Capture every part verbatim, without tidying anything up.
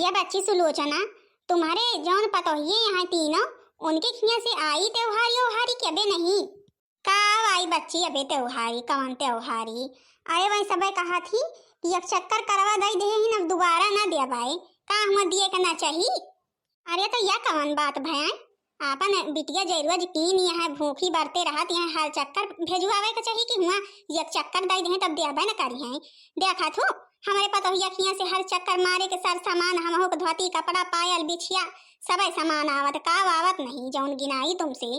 या बच्ची सुलोचना, तुम्हरे जौन पतोहिए यहाँ तीनों, उनके खिया से आई त्योहारी ओहारी कि अबे नहीं? का आई बच्ची अबे त्योहारी, कौन त्योहारी? अरे वही सबे कहा थी कि एक चक्कर करवा दई देहे ही, अब दोबारा ना दिया बाई, का हुआ दिए के ना चाही? अरे तो या कौन बात भय? आपन बिटिया जरूर कीन यहाँ भूखी बरते रहत यहाँ हर चक्कर भेजुआवे के चाही कि हुआ एक चक्कर दई देहे तब देबे न करी हैं। देखा थू हमरे पतोहिया खिया से हर चक्कर मारे के सर सामान हमहू के धोती कपड़ा पायल बिछिया सबे सामान आवत का आवत नहीं जौन गिनाई तुमसे।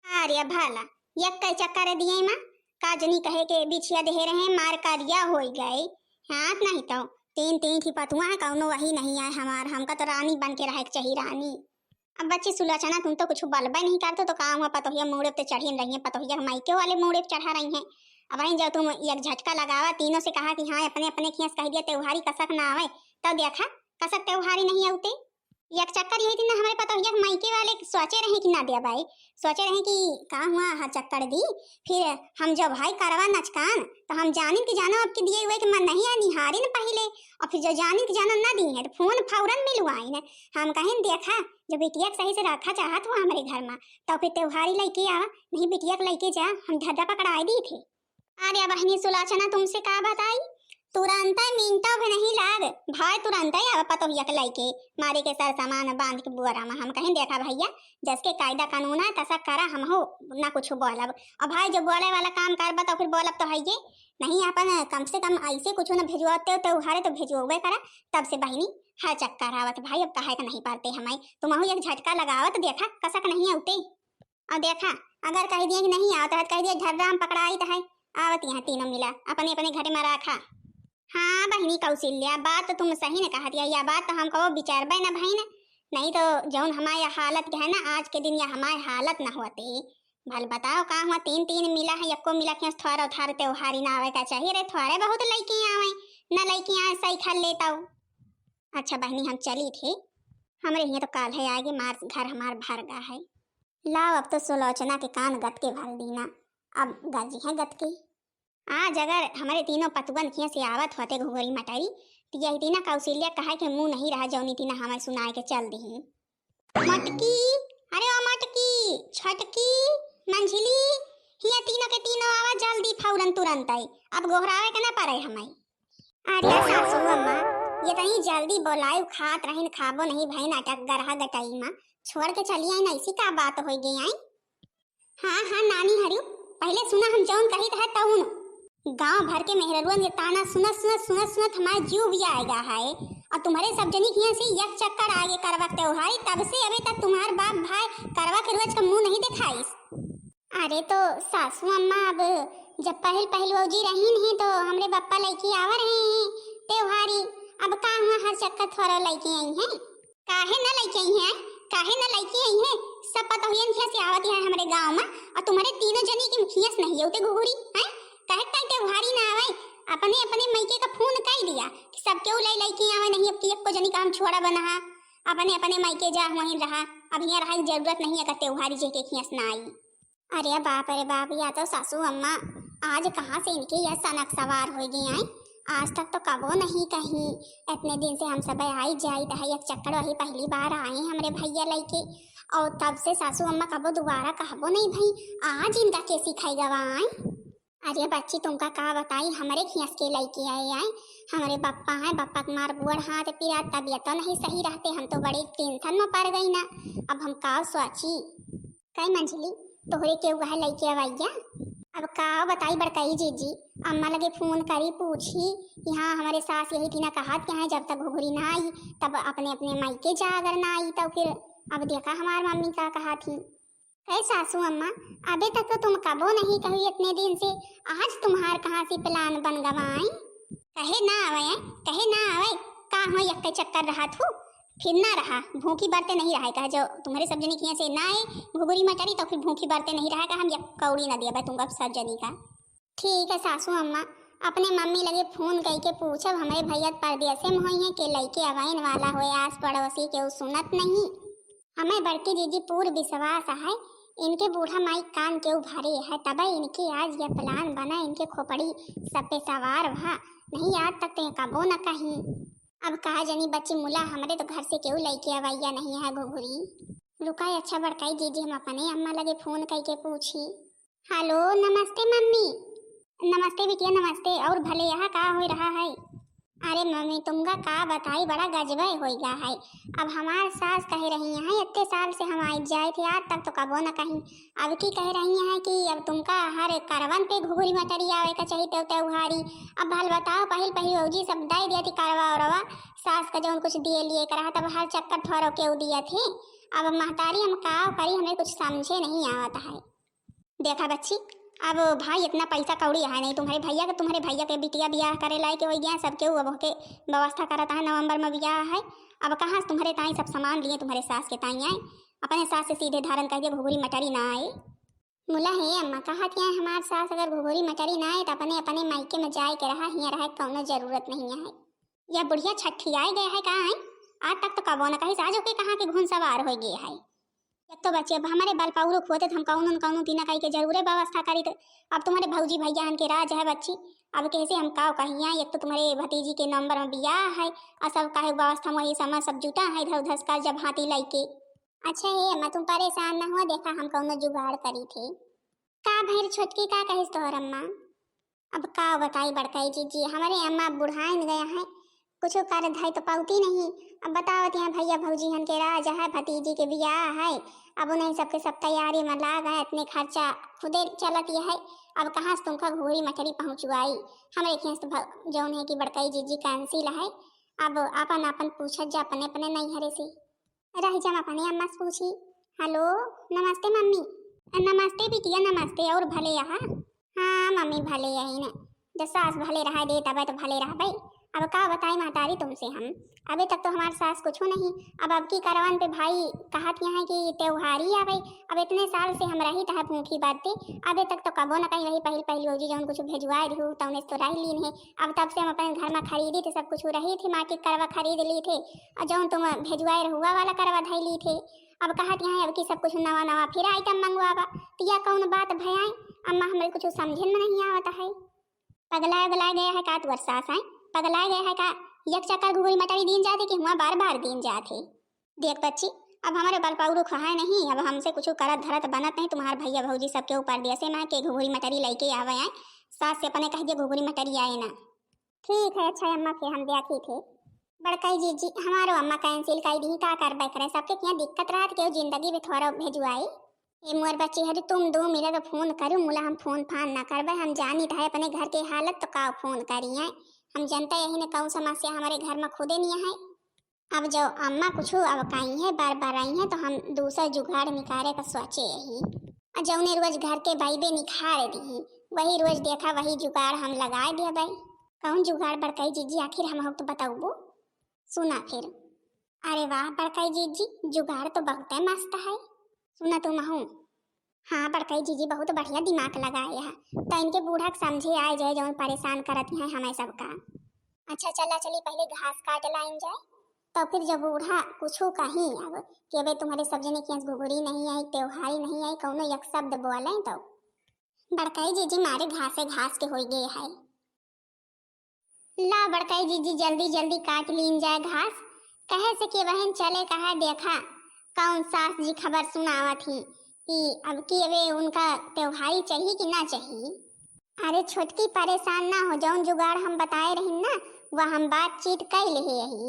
अरे भला यक्के चक्कर दिए माँ, का जनी कहे के बिछिया देहे रहे मार करिया होई गए। हाँ नहीं तो तीन तीन ठे पतुआ है कौनो वही नहीं आए हमार, हमका तो रानी बन के रहे के चाही रानी। अब बच्ची सुलोचना तुम तो कुछ बोलबे नहीं करते तो का हुआ पतोहिया मूड़े पे चढ़ी रही है, पतोहिया के मायके वाले मूड़े पे चढ़ा रही हैं। अब वहीं जब तुम एक झटका लगावा तीनों से कहा कि हाँ अपने अपने खिया से कह दिया त्योहारी कसक ना आवे, तब देखा कसक त्योहारी नहीं आउते। एक चक्कर यही दिन हमरे पतोहिया के मायके वाले सोचे रहे कि ना दिया बाई, सोचे रहे कि का हुआ हर चक्कर दी, फिर हम जब भाई करवा नचकान तो हम जानिन कि जानो अब के दिए हुए कि मन नहीं आ निहारिन पहिले, और फिर जो जानिन कि जानो ना दी है तो फोन फौरन मिलवाइन। हम कहिन देखा जो बिटिया के सही से रखा चाहत हुआ हमरे घर में तो फिर त्योहारी लइके आवा, नहीं बिटिया के लइके जा, हम धर्रा पकड़ाए दी थे। अरे बहिनी सुलोचना तुमसे का बताई, तुरंतै मिनटो भी नहीं लाग, भाई तुरंतै आवा पतोहिया के लइके मारे के सर सामान बांध के बुअरा में। हम कहिन देखा भैया जस के कायदा कानून है तसा करा, हमहू ना कुछ बोलब। और भाई जो बोले वाला काम करबा तो फिर बोलब तो है ये नहीं, अपन कम से कम ऐसे कुछ न भेजवाते हो त्योहारे तो भेजवे करा। तब से बहिनी हर चक्कर आवत भाई, अब कहे के नहीं पारते हमें, तुमहू एक झटका लगावत देखा कसक नहीं आउते। और देखा अगर कह दिए कि नहीं आवत है तो कह दिए झर्रा में पकड़ाई तो है, आवत यहाँ तीनों मिला अपने अपने घरे में रखा। हाँ बहिनी कौशल्या बात तो तुम सही ने कहत या, या बात तो हम कबो विचारबे न भइन, नहीं तो जौन हमारे हालत के है ना आज के दिन या हमारे हालत न होते। भल बताओ का हुआ तीन तीन मिला है यक्को मिला के थोड़ा उधार त्योहारी ना आवे का चाहिए रे, थोड़े बहुत लइके आवे, न लइके आए सही खा लेता। अच्छा बहिनी हम चली थे, हमरे यहाँ तो काल है आगे मार घर हमार भर गा है। लाओ अब तो सुलोचना के कान गत के भर दीना, अब गजी है गत के। आज अगर हमरे तीनों पतुअन खिया से आवत होते घुघुरी मटरी तो यही तीना कौशल्या कहे के मुँह नहीं रहा जौनी तीना हमें सुनाए के चल दी। मटकी, अरे ओ मटकी, छटकी, मंझली, हिया तीनों के तीनों आवा जल्दी फौरन तुरंत आई, अब गोहरावे के ना पड़े हमें। अरे सासू अम्मा, ये तनी जल्दी बोलायु, खात रहिन, खाबो नहीं भइन अटक गरहा गटई मा, छोड़ के चली आइन, ऐसी का बात होई गई आई? हाँ हाँ नानी हरियो, पहिले सुना हम जौन कहित है तौन। गांव भर के मेहररुअन के ताना सुनत सुनत सुनत सुनत हमार जीव भी आएगा है। और तुम्हरे सब जनी खिया से एक चक्कर आगे करवा के त्योहारी, तब से अबे तक तुम्हार बाप भाई करवा के रोज का मुंह नहीं दिखाइस। अरे तो सासू अम्मा, अब जब पहिल पहिल भौजी रहीन ही तो हमरे बप्पा लइके आवा रहे हैं त्योहारी, अब का हुआ हर चक्कर थोड़ा लइके आई हैं? काहे न लइके आई हैं? काहे न लइके आई हैं? सब पतोहियन खिया से आवत हैं हमरे गांव में, और तुम्हरे तीनों जनी के खिया से नहीं होते घुघुरी हैं? काहे ताई त्योहारी ना आवे? अपने अपने मइके का फोन कर दिया कि सब केहू लइ लइके आवे, नहीं अब की एको जनी का हम छोड़ा बना, अपने अपने मइके जा वहीं रहा, अब यहाँ रहा के जरूरत नहीं है का त्योहारी जे के खिया से ना आई। अरे बाप रे बाप, या तो सासू अम्मा आज कहाँ से इनके यह सनक सवार हो गई आई। आज तक तो कबो नहीं कही, इतने दिन से हम सब आई जाइत है, एक चक्कर वही पहली बार आए हमरे भैया लइके, और तब से सासू अम्मा कबो दोबारा कहबो नहीं भई। आज इनका के सिखाई गवा आई। अरे बच्ची तुमका का बताई, हमरे खियस के लइके आए आई, हमरे बप्पा हैं, बप्पा के मार बुअर हाथ पिरा, तबियत तो नहीं सही रहते, हम तो बड़े टेंशन में पड़ गई ना, अब हम का सोची। कई मंझली, तोहरे केहू है लइके अवैया? अब का बताई बड़कई जीजी, अम्मा लगे फोन करी पूछी कि हाँ हमरे सास यही थी ना कहत कि हाँ जब तक घुघुरी ना आई तब अपने अपने मायके जा, अगर ना आई तो फिर अब देखा हमार मम्मी का कहत ही। ए सासू अम्मा, अबे तक तो तुम कबो नहीं कही इतने दिन से, आज तुम्हार कहाँ से प्लान बन गवा आई? कहे ना आवे, कहे ना आवे, का हो यक्के चक्कर रहा थू, फिर ना रहा, भूखी बरते नहीं रहा, कहा जो तुम्हरे सब जनी किया से ना आए घुघुरी मटरी तो फिर भूखी बरते नहीं रहा, कहा हम एक कौड़ी ना दिया बा तुमका सब जनी का। ठीक है सासू अम्मा, अपने मम्मी लगे फोन करके पूछब, हमरे भैया परदेसे में होई हैं के लइके अवाइन वाला होए, आस पड़ोसी केहू सुनत नहीं। हमें बड़की जीजी पूर विश्वास है, इनके बूढ़ा माई कान केहू भरे है, तबे इनके आज यह प्लान बना, इनके खोपड़ी सब पे सवार भा, नहीं आज तक ते कबो न कही। अब कहा जनी बच्ची मुला, हमरे तो घर से केहू लइके अवैया नहीं है घुघुरी। रुका, अच्छा बड़काई जीजी, हम अपने अम्मा लगे फोन कइके पूछी। हेलो, नमस्ते मम्मी। नमस्ते बिटिया, नमस्ते। और भले यहाँ का हो रहा है? अरे मम्मी, तुमका का बताई, बड़ा गजबे होइगा है। अब हमार सास कहे रही हैं, इतने साल से हम आई जाए थे, आज तक तो कबो न कहीं। अब की कह रही हैं कि अब तुमका हर करवन पे घुघुरी मटरी आवे का चाहिए, तेव तेवहारी। अब भल बताओ, पहिल पहिल भौजी सब दे दिया थी करवा उरवा, सास का जौन कुछ दिए लिए का रहा, तब हर चक्कर थोरो केव दिया थे। अब महतारी हम का करी, हमें कुछ समझे नहीं आवत है। देखा बच्ची, अब भाई इतना पैसा कौड़ी है नहीं, तुम्हारे भैया के, तुम्हारे भैया के बिटिया बियाह करे लायक हो गया, सबके वो अब के व्यवस्था करत है, नवंबर में बियाह है। अब कहाँ से तुम्हारे ताई सब सामान लिए, तुम्हारे सास के ताई आए, अपने सास से सीधे धारन कह दिया घुघुरी मटरी ना आए। मुला हे अम्मा, कहा क्या हमार सास अगर घुघुरी मटरी ना आए तो अपने, अपने मायके में जाए के रहा, हियाँ रहे कौनो जरूरत नहीं है। या बुढ़िया छठियाए गए है का, आई? आज तक तो कबो न कही साजो के कहाँ के घुन सवार हो गए है। एक तो बच्ची, अब हमारे बल पौरुख होते तो हम कौनो न कौनो तीना कई के जरूरे व्यवस्था करी थे। अब तुम्हारे भौजी भैया हन के राज है बच्ची, अब कैसे हम काव कहिया, एक तो तुम्हारे भतीजी के नंबर में बियाह है, और सब काहे व्यवस्था में ये समय सब जुटा है, इधर उधर से कर्जा भांति लइके। अच्छा हे अम्मा, तुम परेशान ना हुआ, देखा हम कौनो जुगाड़ करी थे। का भैर छोटकी, का कहिस तोहर अम्मा? अब का बताई बड़काई जीजी, हमारे अम्मा बुढ़ाइन गया है, कुछ कर धाई तो पाउती नहीं। अब बतावत यहाँ भैया भौजी हन के राज है, भतीजी के बियाह है, अब उन्हें सबके सब तैयारी में लाग है, इतने खर्चा खुदे चलत ये है। अब कहाँ से तुमका घुघुरी मटरी पहुँचवाई? हमरे खेस तो भ-, जौन है कि बड़काई जीजी कैंसिल है। अब आपन आपन पूछत जा अपने अपने नैहरे से। रह जा, हम अपने अम्मा से पूछी। हेलो, नमस्ते मम्मी। नमस्ते बिटिया, नमस्ते। और भले यहाँ? हाँ मम्मी, भले यही ने। जब सास भले रहा दे तबे तो भले रहबे। अब का बताई महतारी तुमसे हम, अबे तक तो हमार सास कुछो नहीं। अब, अब की करवन पे भाई कहत यहाँ कि त्योहारी आवे। अब इतने साल से हम रही तह भूखी बाते, अबे तक तो कबो न कहीं वही पहिल पहिल भौजी जौन कुछ भेजवाए रही तौने से तो रह लीन है। अब तब से हम अपने घर में खरीदी थे, सब कुछ रही थे, माटी करवा खरीद ली थे, और जौन तुम भेजवाए रहुआ वाला करवा धई ली थे। अब कहत यहाँ अब की सब कुछ नवा नवा फिर आइटम मंगवावा, तिया कौन बात भयाई? अम्मा, हमरे कुछ समझे में नहीं आवत है। पगलाए उगलाए गया है का तुअर सास आए? पगलाए गया है का? एक चक्कर घुघुरी मटरी दीन जाते कि हुआ बार बार दीन जाते? देख बच्ची, अब हमारे बल पौरुख है नहीं, अब हमसे कुछ करत धरत बनत नहीं। तुम्हार भैया भौजी सबके ऊपर दिया से माँ के घुघुरी मटरी लइके आवे आए, सास से अपने कह दिए घुघुरी मटरी आए ना। ठीक है, अच्छा अम्मा, फिर हम देखी थे। बड़काई जीजी, हमारो अम्मा कैंसिल कर दी, का करबे करे, सबके क्या दिक्कत रहत, केहू जिंदगी में थोड़ा भेजुआई। ए मोर बच्ची, हरी तुम दो मिले तो फोन करू, मुला हम फोन फान ना करबे, हम जानी तो है अपने घर के हालत, तो का फोन करी है, हम जनता यही ने कौन समस्या हमारे घर में खुदे नहीं है। अब जो अम्मा कुछ अब कही है, बार बार आई है, तो हम दूसर जुगाड़ निकारे का सोचे यही। और जौने रोज घर के बाइबे निखार दी, वही रोज देखा वही जुगाड़ हम लगाए दिया भाई। कौन जुगाड़ बड़काई जीजी, आखिर हम हो तो बताऊबो। सुना फिर। अरे वाह बड़काई जीजी, जुगाड़ तो बहुते मस्त है। सुना तुम हूँ। हाँ बड़काई जीजी, बहुत बढ़िया दिमाग लगाए है, तो इनके बूढ़ा के समझे आए जाए जौन परेशान करत हैं हमें सबका। अच्छा चला चली, पहले घास काट लाइन जाए, तो फिर जब बूढ़ा कुछ कहीं अब कि अबे तुम्हारे सब जने के यहाँ घुघुरी नहीं आई, त्योहारी नहीं आई, कौनो एक शब्द बोले तो। बड़काई जीजी मारे घासे घास के होई गए है। ला बड़काई जीजी, जल्दी जल्दी काट लीन जाए घास, कहे से कि बहन चले कहा देखा कौन सास जी खबर सुनावत ही कि अब की अबे उनका त्योहारी चाहिए कि ना चाहिए। अरे छोटकी परेशान ना हो, जौन जुगाड़ हम बताए रही ना वह हम बातचीत कर ले यही।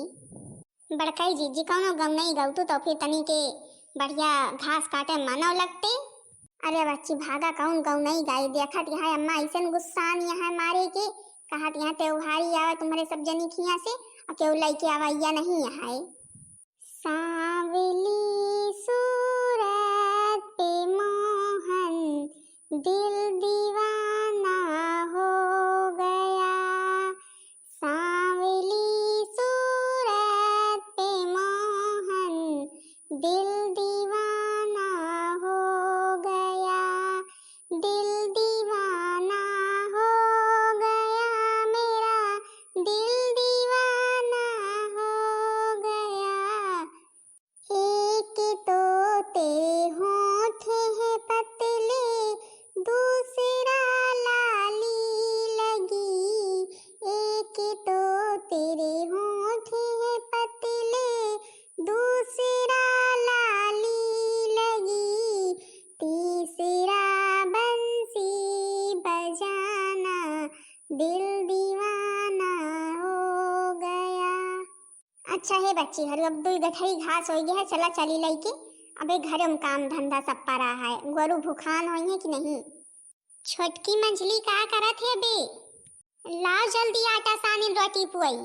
बड़काई जीजी कौनो गौनई गौतू तो फिर तनी के बढ़िया घास काटे मानव लगते। अरे बच्ची भागा, कौन गौनई गाई, देखत यहाँ अम्मा ऐसन गुस्सान यहाँ मारे के, कहत यहाँ त्योहारी आवे तुम्हारे सब जनी खिया से, और केहू लइके आवैया नहीं यहाँ है। सांवली सूरत पे मोहन दिल दीवाना हो गया। सांवली सूरत पे मोहन दिल दीवाना हो गया। दिल दीवाना हो गया मेरा, दिल दीवाना हो गया। एक तो तेरे होंठ हैं पतले, दूसरा लाली लगी। एक तो तेरे होंठ अच्छा हे बच्ची हरू, अब दुई गठरी घास होइ गया है, चला चली लइके। अबे घरे में काम धंधा सब परा है, गोरू भुखान होइहैं कि नहीं? छोटकी मंझली का करत है बे? लाओ जल्दी आटा सानी रोटी पुआई।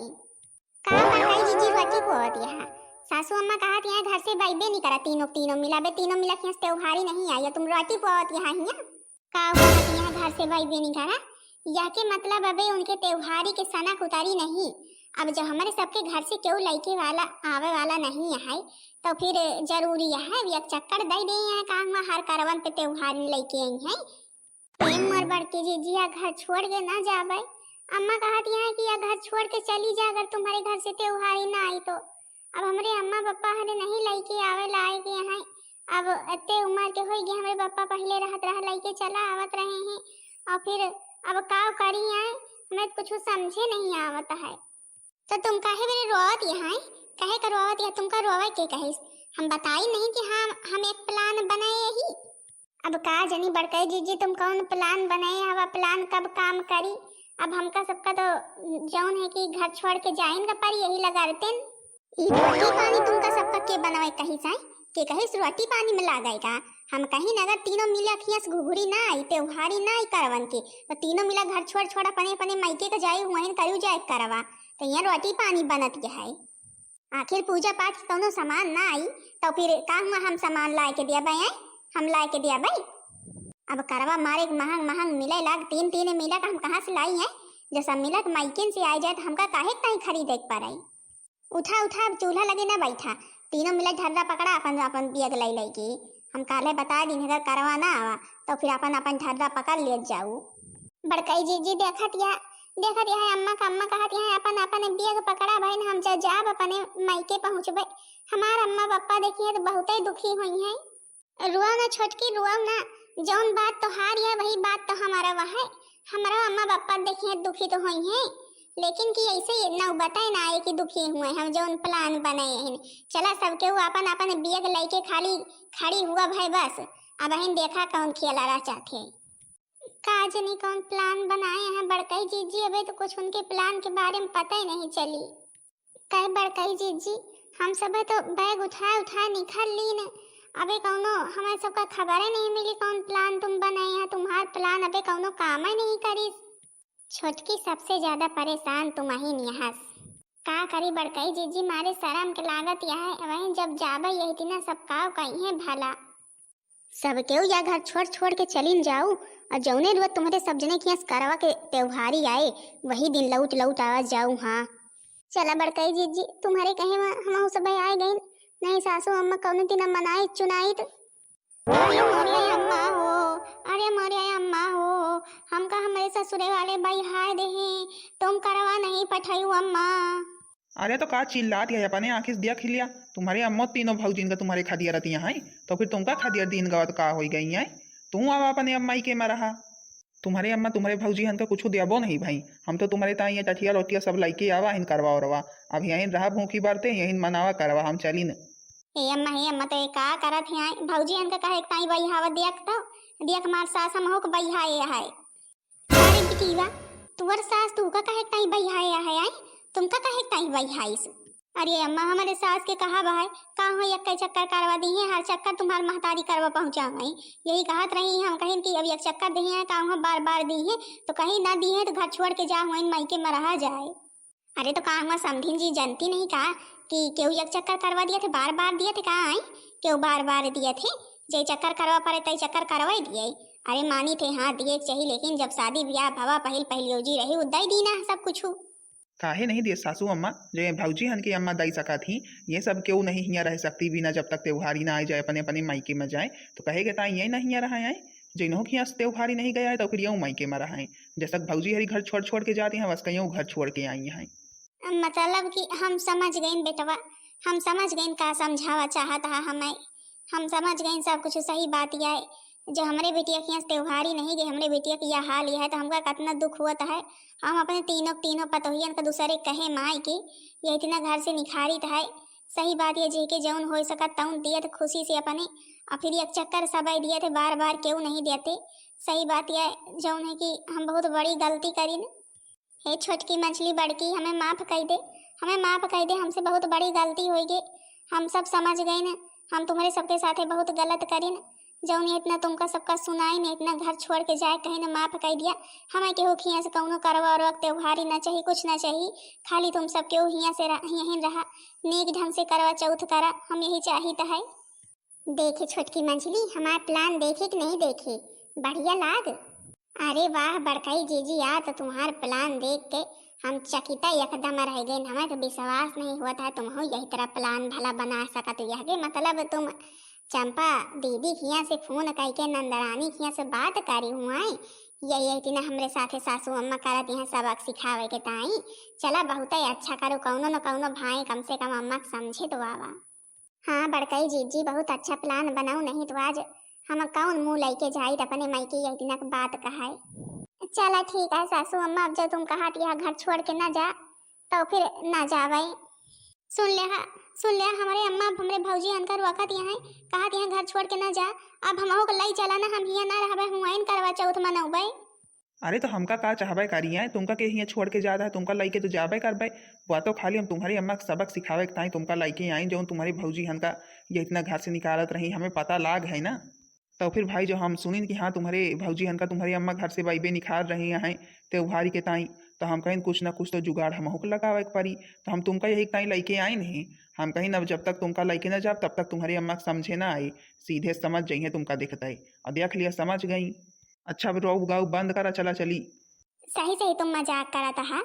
का बड़काई जीजी रोटी पुआवत यहाँ? सासू अम्मा कहत यहाँ घर से बइबे नहीं करा तीनों, तीनों मिला बे, तीनों मिला के यहाँ त्योहारी नहीं आई, तुम रोटी पुआवत यहाँ हिया? का हुआ कि यहाँ घर से बइबे नहीं करा? यह के मतलब अबे उनके त्योहारी के सनक उतारी नहीं। अब जब हमरे सबके घर से केहू लइके वाला आवे वाला नहीं है, तो फिर जरूरी है अब एक चक्कर दे दे यहाँ, का हुआ हर करवन पे त्योहारी लइके आई है। ए मोर बड़की जीजिया, घर छोड़ के ना जाबे। अम्मा कहत यहाँ कि या घर छोड़ के चली जा, अगर तुम्हरे घर से त्योहारी ना आई तो। अब हमरे अम्मा पापा हरे नहीं लइके आवे लायक यहाँ। अब एते उम्र के होई गए, हमरे पापा पहिले रहत रहा, लइके चला आवत रहे हैं, और फिर अब का करी आए, हमें कुछ समझे नहीं आवत है। तो तुम काहे बरे रोवत यहाँ? काहे का रोवत यहाँ? तुमका रोवे के कहिस? हम बताई नहीं कि हाँ, हम एक plan बनाए ही। अब का जनी बड़कई जीजी तुम कौन plan बनाए हवा, plan कब काम करी? अब हमका सबका तो जौन है कि घर छोड़ के जाइन का परी यही लगारतेन। ई रोटी पानी तुमका सबका के बनावे कहिस है? के कहिस रोटी पानी में लागे का? हम कहीं अगर तीनों मिला खियास घुघुरी ना आई, त्योहारी ना आई करवन के, तो तीनों मिला घर छोड़ छोड़ अपने अपने मायके का जाई, वहीं करू जाए करवा। तो यहाँ रोटी पानी बनत के है। आखिर पूजा पाठ के कौनो सामान ना आई, तो फिर का हुआ हम सामान लाए के दिया बे, हैं? हम लाए के दिया बे? अब करवा मारे के महंग महंग मिले लाग, तीन तीन मिला का हम कहाँ से लाई हैं? जब सब मिला के माइकिन से आए जाए तो हमका काहे के ताई खरीदे के पड़े? उठा उठा, अब चूल्हा लगे ना बैठा, तीनों मिला ढर्रा पकड़ा अपन अपन बियग लाई लाई के। हम काले बता दिन अगर करवा ना आवा तो फिर अपन अपन ढर्रा पकड़ ले जाऊ। बड़कई जीजी देखत या, देखत या अम्मा का, अम्मा कहत या अपन अपन बियग पकड़ा बहिन, हम जा जाब अपने मायके पहुँचबे। हमार अम्मा पापा देखिए तो बहुते दुखी होई हैं। रुआओ ना छोटकी, रुआओ ना, जौन बात तोहार या वही बात तो हमारा वह है। हमारा अम्मा पापा देखिए दुखी तो होई हैं, लेकिन कि ऐसे नौबते ना आए कि दुखी हुए हम जौन plan बनाए हैं। चला सबके वो अपन अपन बियग लेके खाली खड़ी हुआ भाई बस। अब हिन देखा कौन खेला रह चाहते हैं। का जनी कौन plan बनाए हैं बड़कई जीजी, अबे तो कुछ उनके plan के बारे में पता ही नहीं चली। कहे बड़कई जीजी, हम सबे तो बैग उठाए उठाए निकल लीन, अबे कौनो हमें सबका खबरे नहीं मिली कौन plan तुम बनाए हैं, तुम्हार plan अबे कौनो कामे नहीं करिस। छोटकी सबसे ज्यादा परेशान तुम ही निहस। का करी बड़कई जीजी, मारे शर्म के लागत यह है, वहीं जब जाबे यही दिना सब काव कही है भला। सब केहू या घर छोड़ छोड़ के चलिन जाऊ, और जौने रुआ तुम्हरे सब जने के यहाँ करवा के त्योहारी आए, वही दिन लौट लौट आवा जाऊ। हाँ चला बड़कई जीजी, तुम्हरे कहे में हम सब आए गइन, नहीं सासू अम्मा कौनो दिन मनाई चुनाई तो। अरे मोरे अम्मा हो, अरे मोरे अम्मा हो, हमका हमरे ससुरे वाले बइहाए देहे, तुम करवा नहीं पठायू अम्मा। अरे तो का चिल्लात है, अपने आँखी से देख लिया, तुम्हारे अम्मो तीनों भौजिन का तुम्हारे खदिया रहती हैं, तो फिर तुमका खदिया दिन गवा तो का होई गई है? तू आवा अपने अम्मा के में रहा, तुम्हारे अम्मा तुम्हारे भौजी हन का कुछ देबो नहीं भाई, हम तो तुम्हारे ताई ये टठिया लोटिया सब लाइके आवा हिन करवा उरवा, अब यहीं रहा भूखी बरते यहीं मनावा करवा, हम चली न। हे अम्मा, हे अम्मा, तो ये का करत है आई? भौजी हन का कहे ताई बइहावा देख तो, देख मार सास हम होक बइहाए है। अरे बिटिया, तुअर सास तू का कहे ताई बइहाए है आई? तुमका कहे ताई बइहाइस? अरे अम्मा, हमारे सास के कहा बहाय, का हो यक्के चक्कर करवा दी है, हर चक्कर तुम्हार महतारी करवा पहुँचा हुई। यही कहत रही हम कहीं कि अब एक चक्कर दी है, का वहाँ बार बार दी है, तो कहीं ना दी है तो घर छोड़ के जा हुआ मायके में रहा जाए। अरे तो का हुआ समधिन जी जनती नहीं का कि केहू एक चक्कर करवा दिया थे, बार बार दिया थे का आई? केहू बार बार दिया थे, जे चक्कर करवा पड़े तई चक्कर करवाई दिए। अरे मानी थे हाँ दिए के चाहिए, लेकिन जब शादी ब्याह भवा पहिल पहिल योजी रही उदय दीना सब कुछ। काहे नहीं दिए सासू अम्मा, जे भौजी हन के अम्मा दई सका थी, ये सब केहू नहीं हियाँ रह सकती बिना जब तक त्योहारी ना आ जाए अपने अपने मायके में जाए, तो कहे के ताई ये नहीं हियाँ रहा है, जिन्हों के यहाँ त्योहारी नहीं गया है तो फिर यूँ मायके में रहा है। जैसा भौजी हरी घर छोड़ छोड़ के जाती हैं, वैसा यूँ घर छोड़ के आई हैं। मतलब कि हम समझ गइन बेटवा, हम समझ गइन का समझावा चाहत हा हमें, हम समझ गइन सब कुछ सही बात यह है। जो हमरे बिटिया के यहाँ त्योहारी नहीं गए, हमरे बिटिया के यह हाल यह है, तो हमका कितना दुख होत है। हम अपने तीनों, तीनों पतोहियन का दूसरे कहे माई के, ये इतना घर से निखारित है। सही बात यह जेके जौन हो सकत तौन दियत खुशी से अपने, और फिर एक चक्कर सब दिए थे, बार बार केहू नहीं देते। सही बात यह जौन है कि हम बहुत बड़ी गलती करीन। हे छोटकी मछली बड़की, हमें माफ कई दे। हमें माफ कइ दे, हमसे बहुत बड़ी गलती होइ गई, हम सब समझ गइन, हम तुम्हरे सबके साथे बहुत गलत करिन, जौन इतना तुमका सबका सुनाइन, इतना घर छोड़ के जाए कहिन, माफ कइ दिया। हमें केहू हियाँ से कौनो करवा उरवा के त्योहारी ना चाही, कुछ ना चाही, खाली तुम सब केहू हियाँ से रह-, यहीं रहा, नीक ढंग से करवा चौथ करा, हम यही चाहित है। देखे छोटकी मंझली, हमार plan देखे कि नहीं देखे, बढ़िया लाग? अरे वाह बड़काई जीजी, आज तो तुम्हार plan देख के हम चकिता एकदम रह गइन, हमें तो विश्वास नहीं होत है तुमहू यही तरह plan भला बना सकत हो। यह के मतलब तुम चंपा दीदी हियाँ से फोन कइके नंदरानी हियाँ से बात करी हुआई, यही यही दिन हमरे साथे सासू अम्मा करत यहाँ सबक सिखावे के ताई। चला बहुते अच्छा करू, कौनो न कौनो भाई कम से कम अम्मा के समझे तो आवा। हाँ बड़कई जीजी, बहुत अच्छा plan बनाऊ, नहीं तो आज हम कौन मुँह लइके जाइत अपने मायके यही दिनक बात कहाए। चला ठीक है सासू अम्मा, अब जब तुम कहत यह घर छोड़ के ना जा तो फिर ना जावे। सुन ले हा, सुन ले हा, हमरे अम्मा, अब हमरे भौजी अनकर वक्त यहाँ कहत यहाँ घर छोड़ के ना जा, अब हमहू के लई चला ना, हम हियाँ ना रहबे, हुआइन करवा चौथ मनौबे। अरे तो हमका का चाहबे करिए, तुमका के हियाँ छोड़ के जात है, तुमका लइके तो जाबे करबे। वह तो खाली हम तुम्हारी अम्मा के सबक सिखावे के ताई तुमका लइके आई, जौन तुम्हारी भौजी हनका ये इतना घर से निकालत रही, हमें पता लाग है ना। तो फिर भाई जो हम सुनिन कि हाँ तुम्हारे भौजी हनका तुम्हारी अम्मा घर से बाइबे निकाल रही हैं त्योहारी के ताई, तो हम कहिन कुछ ना कुछ तो जुगाड़ हमहू के लगावे के पड़ी। तो हम तुमका यही ताई लइके आई नहीं, हम कहिन अब जब तक तुमका लइके ना जाब तब तक तुम्हारी अम्मा के समझे ना आई, सीधे समझ जइहे तुमका देखते। और देख लिया समझ गई। अच्छा अब रोऊ गाऊ बंद करा, चला चली। सही सही तुम मजाक करत हा।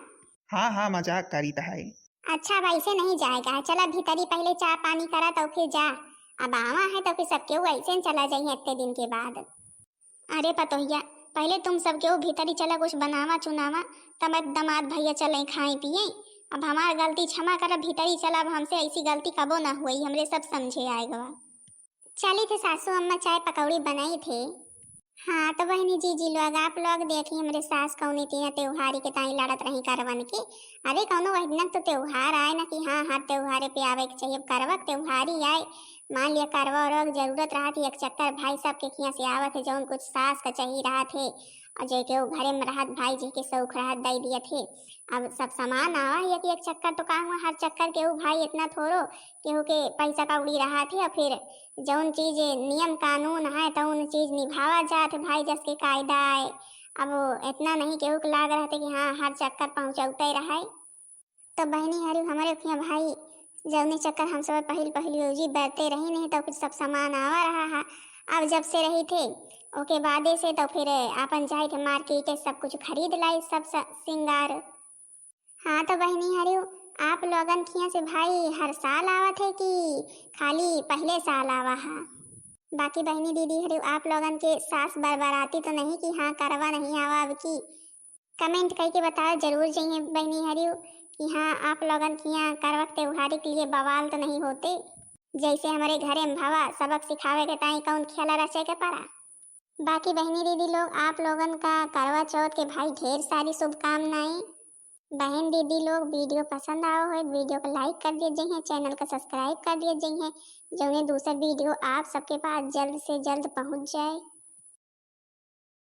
हाँ हाँ मजाक करीत है। अच्छा अब ऐसे नहीं जाएगा, चला भीतरी पहले चाय पानी करा तो फिर जा, अब आवा है तो फिर सब केहू ऐसे न चला जाइए इतने दिन के बाद। अरे पतोहिया, पहले तुम सब केहू भीतरी चला कुछ बनावा चुनावा, तब अब दामाद भैया चले खाए पिए। अब हमार गलती क्षमा कर, भीतरी चला, अब हमसे ऐसी गलती कबो ना हुई, हमरे सब समझे आएगा। चली थे सासू अम्मा चाय पकौड़ी बनाई थे। हाँ तो बहनी जीजी लोग, आप लोग देखी हमरे सास कौनी तिया त्योहारी के ताई लड़त रही करवन के। अरे कौनो वही दिनक तो त्योहार आए ना कि हाँ हर त्योहारे पे आवे के चाहिए, अब करवा के त्योहारी आए, मान लिया करवा उरवा के जरूरत रहत है, एक चक्कर भाई सब के खिया से आवत है, जौन कुछ सास का चाहिए रहत है, और जे के वो घरे में रहत भाई जी के शौक रहत दे दिए थे। अब सब सामान आवा है एक एक चक्कर, तो का हुआ हर चक्कर केहू भाई इतना थोड़ो केहू के पैसा कौड़ी रहत है, और फिर जौन चीज नियम कानून है तौन चीज निभावा जात है भाई, जस के कायदा है। अब इतना नहीं केहू के लाग रहते कि हाँ हर चक्कर पहुँचौते रहे। तो बहनी हरी हमरे खिया भाई जौने चक्कर हम सब पहिल पहिल यूजी बरते रही नहीं तो फिर सब सामान आवा रहा है। अब जब से रही थे ओके बादे से तो फिर आपन जाए थे मार्केट सब कुछ खरीद लाई सब स-, सिंगार। हाँ तो बहनी हरियो, आप लोगन खिया से भाई हर साल आवत है कि खाली पहले साल आवा है? बाकी बहनी दीदी हरियो, आप लोगन के सास बरबराती तो नहीं कि हाँ करवा नहीं आवा अब की? कमेंट करके बताओ जरूर जइए बहनी हरियो कि हाँ आप लोगन खिया करवा के त्योहारी के लिए बवाल तो नहीं होते, जैसे हमारे घरे में भावा सबक सिखावे के ताई कौन खेला रचे के पड़ा। बाकी बहनी दीदी लोग, आप लोगन का करवा चौथ के भाई ढेर सारी शुभकामनाएं। बहन दीदी लोग, वीडियो पसंद आवा हो, वीडियो को लाइक कर दिए जइहे, चैनल का सब्सक्राइब कर दिए जइहे, जौने दूसर वीडियो आप सबके पास जल्द से जल्द पहुँच जाए।